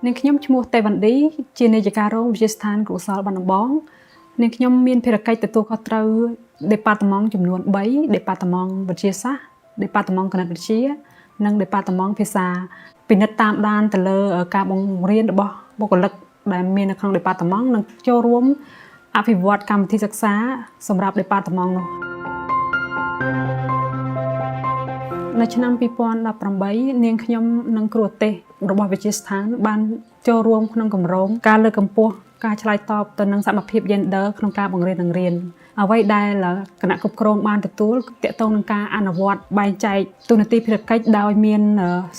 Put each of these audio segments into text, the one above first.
នាងខ្ញុំឈ្មោះតេវ៉ាន់ឌីជានាយិការងវិទ្យាស្ថានគរុកោសល្យបាត់ដំបងនាងខ្ញុំមានភារកិច្ចទទួលខុសត្រូវ Department ចំនួន3 Department វិទ្យាសាស្ត្រ Department គណិតវិទ្យានិង Department ភាសាពិនិត្យតាមដានទៅលើការបង្រៀនរបស់បុគ្គលិកដែលមាននៅក្នុង Department និងចូលរួមអភិវឌ្ឍកម្មវិធីសិក្សាសម្រាប់ Department នោះនៅឆ្នាំ2018នាងខ្ញុំនិងគ្រូអាទេសរបស់វិទ្យាស្ថានបានចូលរួមក្នុងគម្រោងការលើកកម្ពស់ការឆ្លើយតបទៅនឹងសមភាព gender ក្នុងការបង្រៀននិងរៀនអ្វីដែលគណៈគ្រប់គ្រងបានទទួលទាក់ទងនឹងការអនុវត្តបែងចែកតួនាទីភារកិច្ចដោយមាន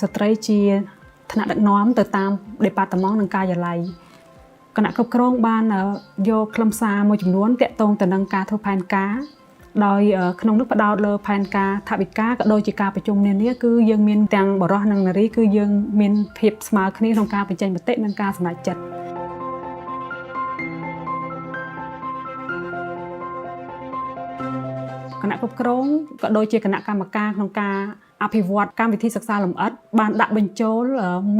ស្ត្រីជាថ្នាក់ដឹកនាំទៅតាម Department និងការិយាល័យគណៈគ្រប់គ្រងបានយកខ្លឹមសារមួយចំនួនទាក់ទងទៅនឹងការធ្វើផែនការដោយក្នុងនោះផ្ដោតលើផែនការថវិកាក៏ដូចជាការប្រជុំនានាគឺយើងមានទាំងបុរសនិងនារីគឺយើងមានភាពស្មើគ្នាក្នុងការបញ្ចេញមតិនិងការសម្រេចចិត្តគណៈគ្រប់គ្រងក៏ដូចជាគណៈកម្មការក្នុងការអភិវឌ្ឍកម្មវិធីសិក្សាលម្អិតបានដាក់បញ្ចូល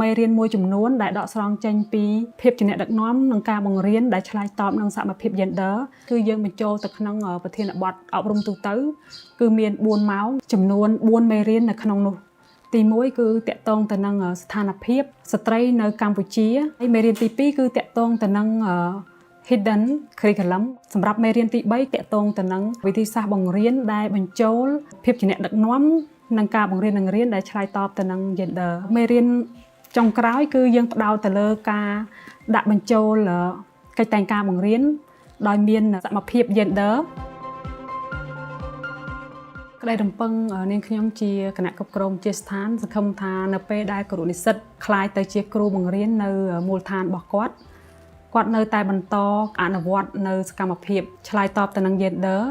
មេរៀនមួយចំនួនដែលដកស្រង់ចេញពីភាពជាអ្នកដឹកនាំនិងការបង្រៀនដែលឆ្លើយតបនឹងសមភាព gender គឺយើងបញ្ចូលទៅក្នុងប្រធានបទអប់រំទូទៅគឺមាន4ម៉ោងចំនួន4មេរៀននៅក្នុងនោះទី1គឺទាក់ទងទៅនឹងស្ថានភាពស្ត្រីនៅកម្ពុជាហើយមេរៀនទី2គឺទាក់ទងទៅនឹង hidden curriculum សម្រាប់មេរៀនទី3ទាក់ទងទៅនឹងវិធីសាស្ត្របង្រៀនដែលបញ្ចូលភាពជាអ្នកដឹកនាំនិងការបង្រៀននិងរៀនដែលឆ្លើយតបទៅនឹង gender មេរៀនចុងក្រោយគឺយើងផ្ដោតទៅលើការដាក់បញ្ចូលកិច្ចតែងការបង្រៀនដោយមានសមភាព gender ក្តីរំពឹងនាងខ្ញុំជាគណៈគ្រប់គ្រងជាស្ថានសង្ឃឹមថានៅពេលដែលគរុនិស្សិតក្លាយទៅជាគ្រូបង្រៀននៅមូលដ្ឋានរបស់គាត់គាត់នៅតែបន្តអនុវត្តនៅសកម្មភាពឆ្លើយតបទៅនឹង gender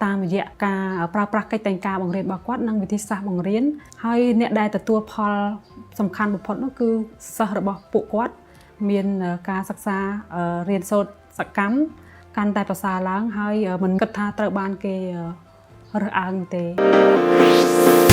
តាមរយៈការប្រើប្រាស់កិច្ចតែងការបង្រៀនរបស់គាត់និងវិធីសាស្ត្របង្រៀនហើយអ្នកដែលទទួលផលសំខាន់បំផុតនោះគឺសិស្សរបស់ពួកគាត់មានការសិក្សារៀនសូត្រសកម្មកាន់តែប្រសើរឡើងហើយមិនគិតថាត្រូវបានគេរើសអើងទេ។